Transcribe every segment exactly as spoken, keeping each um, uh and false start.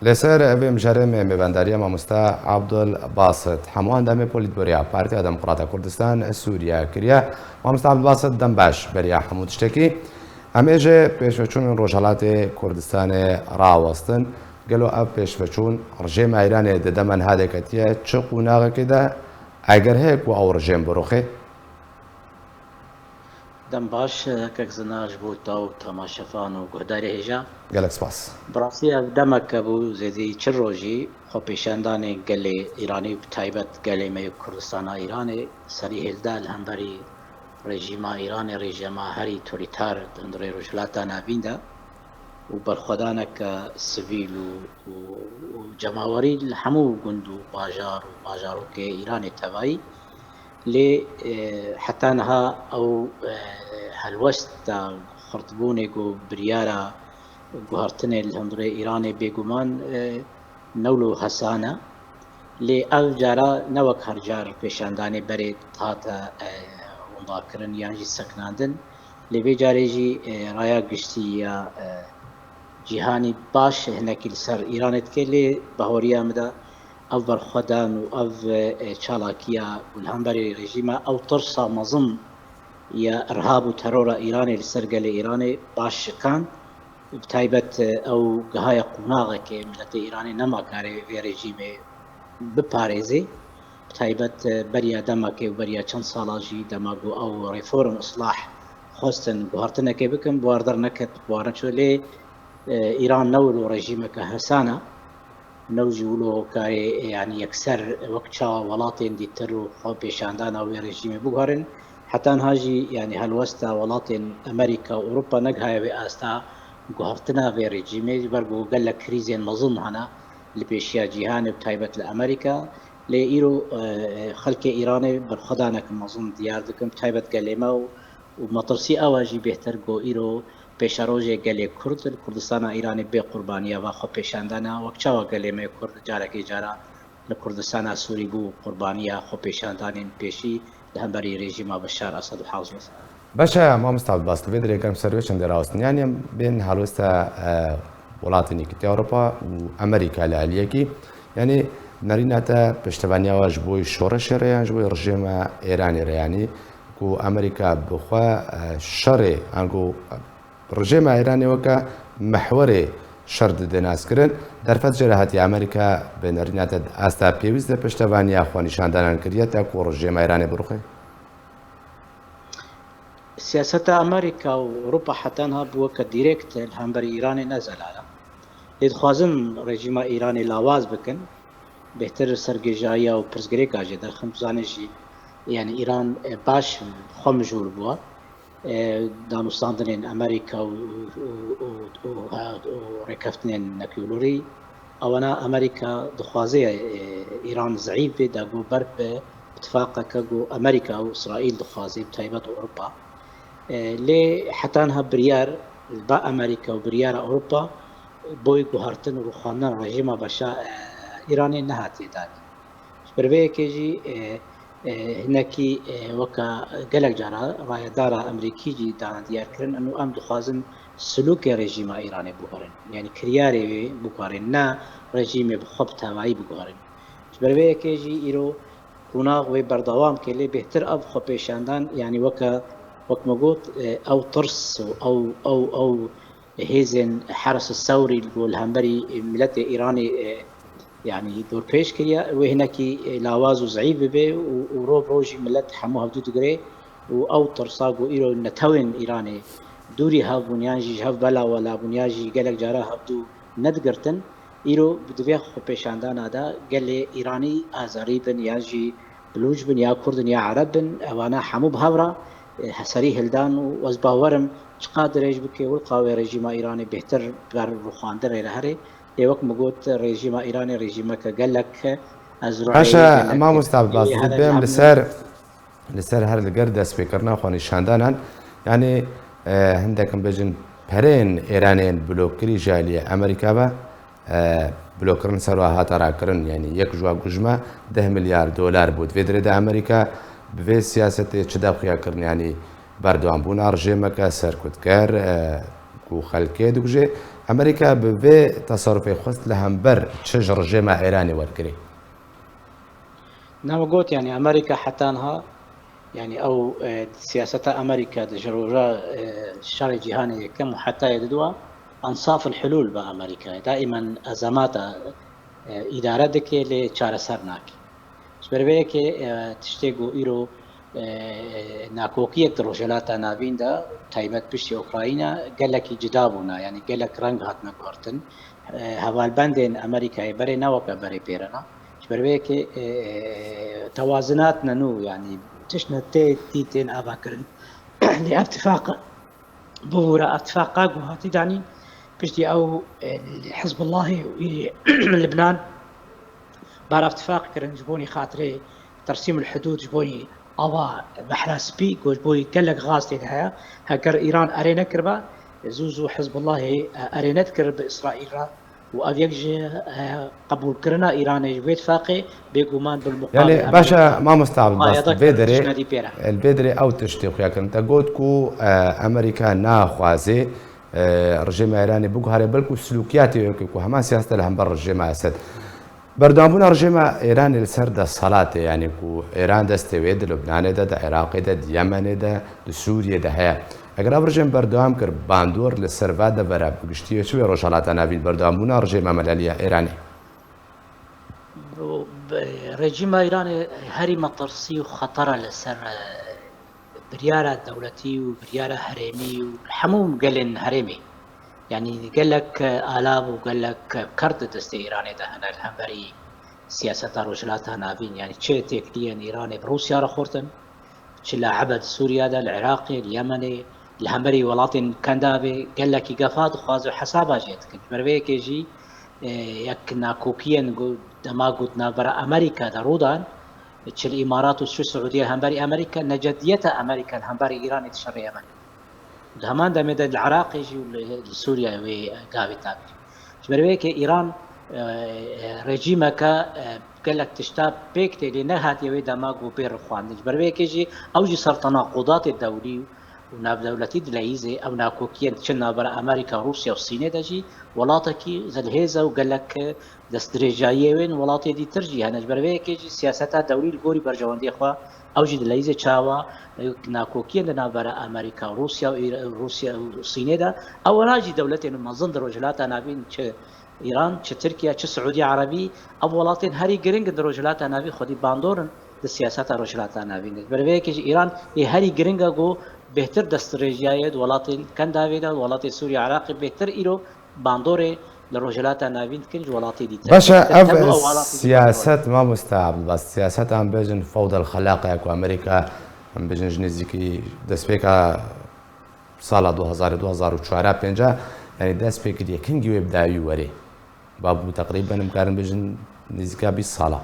Li ser vê mijarê me mêvendariya mamoste Abdul Basit, hemû endamê Polîtbûroya Partiya Demokrata Kurdistan Sûriye kiriye. Mamoste Abdul Basit, dem baş beriya hemû tiştekî. Em ê ji pêşveçûnên Rojhelatê Kurdistanê rawestin. Gelo ev pêşveçûn rejêma Îranê di dema niha de ketiye çi qonaxekê de? Eger heye ku ew rejêm biroxê? Dem baş, kek Zina, ji bo te û temaşevan û guhdarê hêja. Gelek spas. Bi rastî ev demek hebû, zêdî çil rojî xwepêşandanên gelê Îranî û bi taybet gelê me yê Kurdistana Îranê serî hêlda li hemberî rejîma Îranê, rejîma herî otorîtar di hundirê Rojhilata Navîn de û berxwedaneke sivîl û, û, û cemawerî li hemû gund û bajar û bajarokê Îranê tevayî. Lê, e, heta niha ew, e, helwesta xurtbûnê ku biryara guhertinê li hundirê Îranê bêguman, e, ne wilo hesan e. Lê ev cara ne wek her car pêşandanê berê dihate, e, windakirin yan jî sekinandin. Lê vê carê jî, e, raya giştî ya, e, cîhanî baş hinekî li ser Îranê dike, lê bahoriya min de ev berxwedan û ev, e, çalakiya ku li hemberî rejîma ew tirsa mezin ya irhab û terora Îranê li ser gelê Îranê baş şikand. Bi taybet, e, ew gihaye qonaxekê miletê Îranê nema karê vê rejîmê biparêzê. Bi taybet, e, beriya demekê û beriya çend sala jî dema ku ew reform, islah xwestin guhertinekê bikin, bi war derneket, bi war neçû. Lê, e, Îran ne wilo rejîmeke hesan e. Ne wilo karê, e, yanî yekser wek çawa welatên dîtir û xwe pêşandana wê rejîmê biguherin. Heta niha jî, yanî helwesta welatên Amerîka û Ewropa negihaye vê asta guhertina vê rejîmê, ji ber ku gelek krîzên mezin hene li pêşiya cîhanê, bi taybet li Amerîka. Lê îro, e, xelkê Îranê berxwedaneke mezin diyar dikin, bi taybet gelê me û, û metirsî ew e jî bêhtir ku îro pêşerojê gelê Kurd li Kurdistana Îranê bê qurbaniya va xwepêşandana, wek çawa gelê me Kurd carekê cara li Kurdistana Sûrî bû qurbaniya xwepêşandanên pêşî li hemberî rejîma Beşar Esed û Hafîz Esed. Baş e, mamoste Abdulbasit, vê dirê germ ser wê çendê rawestin. Yanî em bên helwesta, e, welatên Yekîtiya Ewropa û Amerîka li aliyekî. Yanî nerîna te piştevaniya we ji bo şoreşê re yan ji bo rejîma Êranê re, yanî ku Amerîka bi xwe, e, şerê, ango rejêma Îranê weke mehwerê şer dide naskirin. Derfet jê re hatiye Amerîka bi nerîna te di asta pêwîst de piştevaniya xwenîşandanan kiriye te ku rejêma Îranê biruxe? Siyaseta Amerîka û Ewropa heta niha bû weke dîrekt li hemberî Îranê ne zelal e. Lê dixwazin rejîma Îranê lawaz bikin, bêhtir sergêjayiya û pirsgirêka jê derxin. Tu zanî jî, yanî Îran, e, baş xwe mijûl bûye, e, danûstandinên Amerîka û, û, û, û, û, û rêkeftinên nukleerî. Ewana Amerîka dixwaze, e, Îran zeîf bê, da ku ber bi îtifaqeke ku Amerîka û Îsraîl dixwaze, bi taybet Ewropa. E, lê heta niha biryar ba Amerîka û biryara Ewropa boy guhertin û rûxandina rejîma Beşar, e, Îranê nehatiye danîn. Ji ber vê yekê jî, e, e, hinekî, e, weka gelek cara rayedara Amerîkî jî dane diyar kirin, û em dixwazin silûkê rejîma Îranê biguherin. Yanî kiryarê wê biguherin, ne rejîmê bi xwe bi tevayî biguherin. Ji ber vê yekê jî îro qonax wê berdewam ke, lê bêhtir ev xwepêşandan, yanî weke, wek me got, e, ew tirs û ew, ew, ew hêzên Heres Sewrî li gor li hemberî miletê Îranê, e, yanî dorpêç kiriye, wê hinekî, e, lawaz û zeîf bibe û, û ro bi rojî milet hemû hevdû digire û ew tirsa ku îro netewên Îranê dûrî hev bûn yan jî ji hev bela wela bûn yan jî gelek cara hevdû nedigirtin, îro bi divê xwepêşandana de gelê Îranî Azerî bin yan jî Bilûc bin ya Kurd in ya Ereb bin, ewana hemû bi hev re, e, serî hildan û ez bawer im çiqas dirêj bike, wilqa wê rejîma Îranê bêhtir ber rûxandinê re here. Lê wek min got, rejîma Îranê rejîmeke gelek, ez Baş e, rûneyê gelek mamoste Abdulbasit, here bêm li hemû ser, li ser her li ger destpêkirina xwenîşandanan, yanî, e, hindek em bêjin perên Êranê yên blokkirî ji aliyê Amerîka ve, e, blokirin ser wa hate rakirin, yanî yek ji wa ku ji me deh milyar dolar bû. Di vê dirê de Amerîka bi vê siyasetê çi dev xuya kirin, yanî berdewambûna rejêmeke serkutger, e, ku xelkê dikuje, Amerîka bi vê teserufê xwest li hember çi ji rejêma Îranê wergirê? Nema got, yani Amerîka heta niha, yani ew, e, siyaseta Amerîka di ji roja, e, şerê cîhanê yekem û hetayê didwa, ensaf el hulûl bi Amerîkayê. Daimen ezemata, e, îdare dike, lê çareser nake. Ji ber vê yekê, e, tiştê ku îro, e, nakokiyek di Rojhilata Navîn de, taybet piştî Ukrayna, gelekî cida bûna, yani gelek reng hatine guhertin. E, hevalbendên Amerîkayê berê ne weke berê pêrena. Ji ber vê yekê, e, tewazinat ne nû, yani tişt ne tê tî tên avakirin. Lê ev tifaqa, bibûre ev tifaqa ku hatî danîn, piştî ew, e, Hizbullahê û î Libnan bar ev tifaq kirin ji bonî xatirê tersîm el hudûd, ji bonî ava Behra Spî, ku ji bo gelek gaz tê de heye. Heger Îran erê nekiriba, zû zû Hizbullahê, e, erê nedikir bi Îsraîl re. Û ev yek ji, e, qebûlkirina Îranê ji vê tifaqê bêguman bi muqamê Yani, Amerîka baş e, mamosta Abdulbas, payede li vê kir, derê, tiştine dî pê re. Li vê derê ew tiştê xuya kirin. Te got ku, e, Amerîka naxwaze, e, rejêma Îranê biguhere, belkû silûkiyatê weke ku heman siyasete li hember rejêma Esed. Berdewambûna rejêma Îranê li ser desthilatê, yanî ku Îran destê wê di Lubnanê de, di Iraqê de, di Yemenê de, di Sûriyê de heye. Eger ev rejîm berdewam kir, bandor li ser va devera bi giştî wê çi wê Rojhilata Navîn berdewambûna rejîma melelî ya Îranê? Rejîma Îranê herî metirsî û xetera li ser, e, biryara dewletî û biryara herêmî û hemû gelên herêmê. Yanî gelek alav û gelek kerd di destê Îranê de hene li hemberî siyaseta Rojhilata Navîn. Yanî çi têkiliyên Îranê bi Rûsya re xurtin, çi li Ebed Sûriya de, li Iraqê, li Yemenê, li hemberî welatên Kendavê gelekî gefa dixwaze û hesaba jê dikin. Ji ber vê yekê jî, e, yek nakokiyên ku dema ku di navbera Amerîka de rû dan, çi li Îmarat û çi Siûdiye hemberî Amerîka, necediyeta Amerîka li hemberî Îranê dişerê hemen. Di heman demê de li Iraqê jî û li, li Sûriyeyê wê gavê tabî. Ji ber vê yekê Îran, e, e, rejîmeke, e, gelek tişta pêk tê, lê nehatiye wê dema ku bê rixwandin. Ji ber vê yekê jî ew jî ser tenaqudatê dewlî û navdewletî dileyîzê, ew nakokiyên diçin navbera Amerîka, Rûsya û Sînê de jî welatekî zilhêz e û gelek destdirêjayiyê wê welatê dîtir jî hene. Ji ber vê yekê jî siyaseta dewlî li gorî berjewendiyê xwe ew jî dileyîzê çawa, e, nakokiyên di navbera Amerîka, Rûsya û Îra-, Rûsya û Sînê de, ew wela jî dewletên mezin di Rojhilata Navîn, çi Îran, çi Tirkiye, çi Siûdî Erebî, ev welatên herî giring in di Rojhilata Navîn, xwedî bandor in di siyaseta Rojhilata Navîn de. Ji ber vê yekê jî Îran ê herî giring e ku bêhtir destdirêjiyayê di welatên Kendavê de, welatê Sûriye, Iraqê bêhtir îro bandorê li Rojhilata Navîn dikin ji welatê dîtir. Baş e, ev siyaset, mamosta Abdulbas, siyaset em bêjin fewda xelaqa ya ku Amerîka, em bêjin ji nêzîkî destpêka sala du hezar, du hezar û çar pênc, yanî dest pê kiriye. Kingî wê bi dawî werê? Ba bû teqrîben, em karin bêjin nêzîka bîst sala.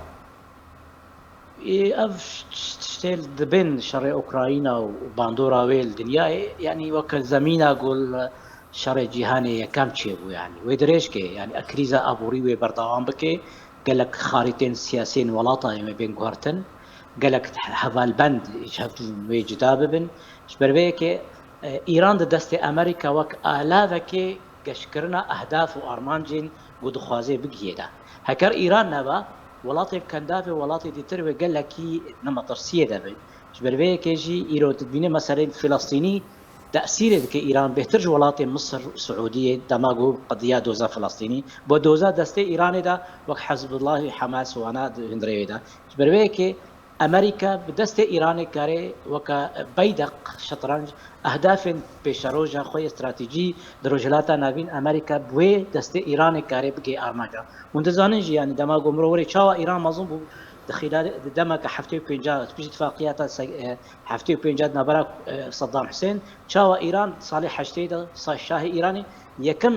Ê, ev tiştê dibên şerê Ukrayna û bandora wê li dinyayê, yanî weke zemîna ku li şerê cîhanê yekem çêbû, yanî wê dirêj ke, yanî krîza aborî wê berdewam bike, gelek xarîtên siyasiyên welata em ê bên guhertin, gelek hevalbend ji hev wê cida bibin. Ji ber vê yekê, e, Îran di destê Amerîka wek alavekê geşkirina ehdaf û armancên ku dixwaze bigihê de. Heger Îran neba, welatên Kendavê, welatê dîtir wê gelekî di metirsiyê de bin. Ji ber vê yekê jî îro dibîne meseleyên Filistînî tesîrê dike Îran bêhtir ji welatê Misir û Siûdiyê, dema ku qediya doza Filistînî, bo doza destê Îranê de wek Hizbullahê, Hamas û wana di hundirê wê de. Ji ber vê yekê Amerîka bi destê Îranê kare weke beydeq, şetrenc, ehdafên pêşeroja xwe yê stratejî di Rojhilata Navîn Amerîka bi wê destê Îranê kare bigê armanca. Hûn dizanin jî, yanî dema ku mirov were çawa Îran mezin bû, di xîla, di demeke heftê û pênc, piştî tifaqiyata se-, e, heftê û pênc di navbera, e, Saddam Husên, çawa Îran salê heştê de, sa-, şahê Îranê yekem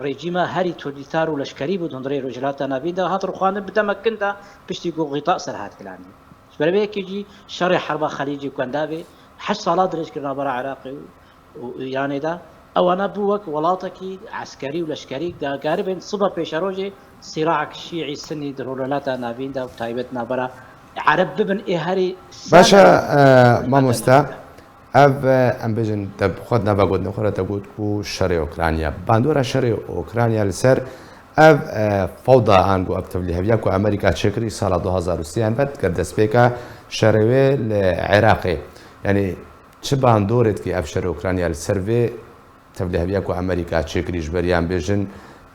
rejîma herî totalîtar û leşkerî bû di hundirê Rojhilata Navîn de, hat rûxandin bi demek kin de piştî ku Xîta ser hat kilandin. Ji ber vê yekê jî şerê herba Xelîcê Kendavê heşt sala dirêj kir navbera Iraqê û, û Îranê de. Ewana bû wek welatekî eskerî û leşkerî, da garibên sibe pêşerojê sîraek şîî-sinî di Rojhilata Navîn de û taybet navbera Ereb bibin ê herî Baş e, sade e, Rojhilata mamosta. Navîn de. Ev, e, em bêjin, te bi xwe di nava gotinê xwe de te got ku şerê Ukrayna. Bandora şerê Ukrayna li ser ev, e, fewda ango ev tevlîheviya ku Amerîka çêkirî sala du hazar û sêyan ve dike destpêka şerê wê li Iraqê. Yanî çi bandorê dike ev şerê Ukrayna li ser vê tevlîheviya ku Amerîka çêkirî ji ber yan bêjin,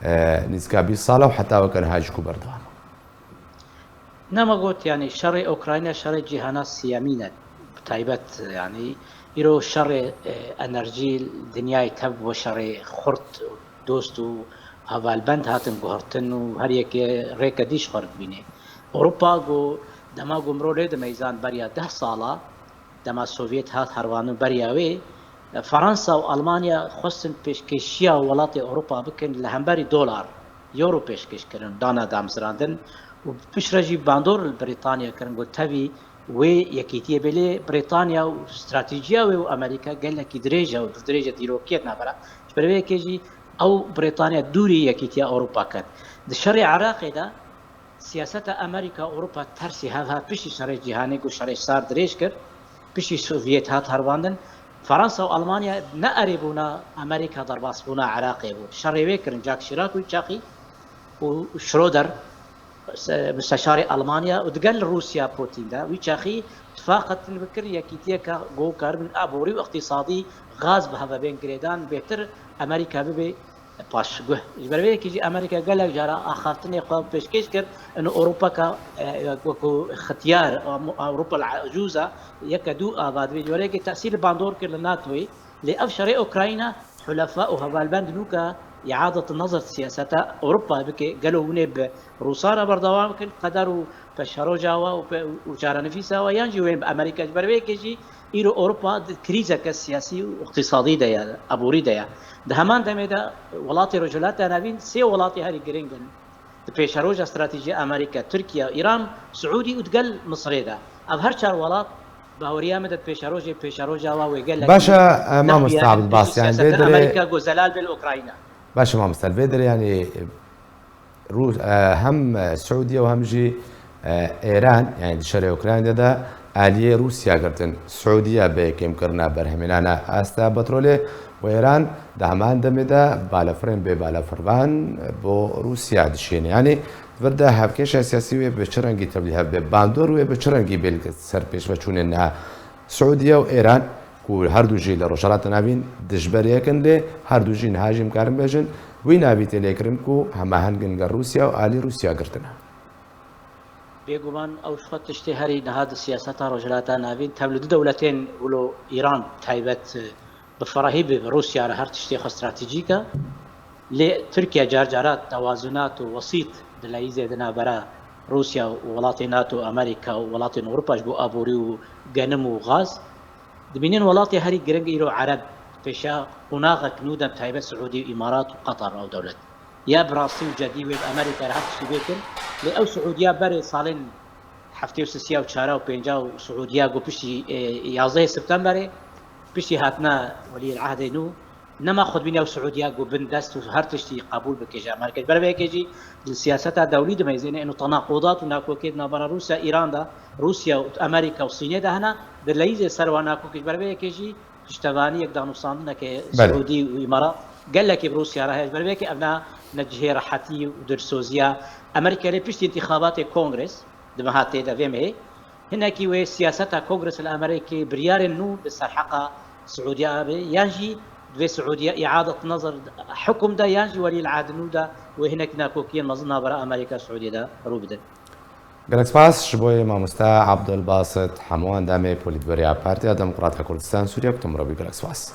e, nîzika bîst sala û heta weke niha jî ku berdewam e? Nema got, yanî şerê Ukrayna şerê cîhana siyemîn e. Bi taybet, yanî îro şerê, e, enerjî dinyayê tev bo şerê xurt, dost û hevalbend hatin guhertin û her yekê rêke dîş xwe dibîne. Ewropa ku dema ku mirov lê dimeyzan beriya deh sala, dema Sovyet hat herwandin beriya wê, Fransa û Almanya xwestin pêşkêşiya welatê Ewropa bikin li hemberî dolar, euro pêşkêş kirin, dana damezrandin û piştre jî bandor li Brîtanya kirin, got tevî wê yekîtiyê bê lê Brîtanya û stratejiya wê û Amerîka gelekî dirêj e û dirêj e dîrokiyê di navbera. Ji ber vê yekê jî ew Brîtanya dûrî yekîtiya Ewropa ket. Di şerê Iraqê de siyaseta Amerîka, Ewropa tersî hev hat piştî şerê cîhanê ku şerê sar dirêj kir, piştî Sovyet hat herwandin. Fransa û Almanya ne erê bûna Amerîka derbasbûna Iraqê bû. Şerê wê kirin Jack Chirac wî çaxî û Schroeder, se-, musteşarê Almanya û digel Rûsya Putin de wî çaxî tifaq hatin bikir yekîtiyeke ku karibin aborî û iqtîsadî gaz bi heve bên girêdan bêtir Amerîka bibe paşguh. Ji ber vê yekê jî Amerîka gelek cara axaftinê xwe pêşkêş kir, ino Ewropaka, e, wekû xitiyar, Ewropa el-Ecûza, yeke dû ava dibê. Ji ber vê yekê tesîr bandor kir li NATOyê. Lê ev şerê Ukrayna, hulefa û hevalbend nûka îadet nezir siyaseta Ewropa bike, gelo hûn ê bi Rûsa re berdewam bikin, qeder û peşeroja we û pe-, û çarenivîsa we, yan jî wê bi Amerîka? Ji ber vê yekê jî îro Ewropa di krîzeke siyasî û iqtîsadî de ye, aborî de ye. Di heman demê de welatê Rojhilata Navîn sê welatê herî giring in. Di pêşeroja stratejî Amerîka, Tirkiye, Îran, Siûdî û digel Misirê de. Ev her çar welat baweriya min de di pêşerojê, pêşeroja wa wê gelekî Baş e, e, mamoste nexfiya Abdulbas, yanî siyaseta vê derê Amerîka ku zelal bê li Ukrayna. Baş e, mamoste, vê derê, yanî, Rû-, e, hem, e, Siûdiye û hem jî, e, Êran, yanî di şerê Ukraynayê de aliyê Rûsya girtin. Siûdiye bi yekêmkirina berhemênana asta petrolê û Êran di heman demê de balafirên bê balafirvan bo Rûsya dişêne. Yanî di vir de hevkêşa siyasî wê bi çi rengî tevlî hev bê, bandor wê bi çi rengî bê li ser pêşveçûnên niha Siûdiye û Êran, ku her du jî li Rojhilata Navîn dijber yek in, lê her du jî niha jî em karin bêjin, wî navî tê lêkirin ku hemaheng in gel Rûsya û alî Rûsya girtine. Bêguman ew ji xwe tiştê herî niha di siyaseta Rojhilata Navîn tev li du dewletên wilo Îran taybet, e, bi ferahî bê, bi Rûsya re her tiştê xwe stratejîk e. Lê Tirkiye car cara tewazunat û wesît dileyîzê di navbera Rûsya û welatên NATO, Amerîka û welatên Ewropa ji bo aborî û genim û gaz. Dibînin welatê herî giring îro Ereb pêşiya qonaxek nû de, bi taybet Siûdî û Îmarat û Qatar ew dewlet. Ya bi rastî û cedî wê bi Amerîka re her tiştî bêkin. Lê ew Siûdiya berê salên heftê û sisiya û çara û pênca û Siûdiya ku piştî, e, yazdehê Septemberê, piştî hatina weliyê ehdê nû, nema xwedbîna ew Siûdiya ku bin dest û her tiştî qebûl bike ji Amerîka. Ji ber vê yekê jî li siyaseta dewlî dimeyzêne, ino tenaqudat û nakokê di navbera Rûsya, Îran de, Rûsya û Amerîka û Sînê de hene, dileyîzê ser wan nakokê. Ji ber vê yekê jî piştevaniyek, danûstandineke Belê. Siûdî û Îmarat gelekî bi Rûsya re heye. Ji ber vê yekê ev ne, ne cihê rehetî û dilsoziya. Amerîka lê piştî întîxabatê Kongres, di meha tê de vê mehê, hinekî wê siyaseta Kongres li Amerîkê biryarên nû li ser heqa Siûdiya be, yan jî divê Siûdiya îadet nezir hukum de, yan jî welî li ehd nû de wê hinek nakokiyên mezin navbera Amerîka û Siûdiye de rû bidin. Gelek spas ji bo yê mamoste Abdulbasit Hemo, endamê polîtbûroya Partiya Demokrat ya Kurdistan Sûriye, ku tu mirov bî, gelek spas.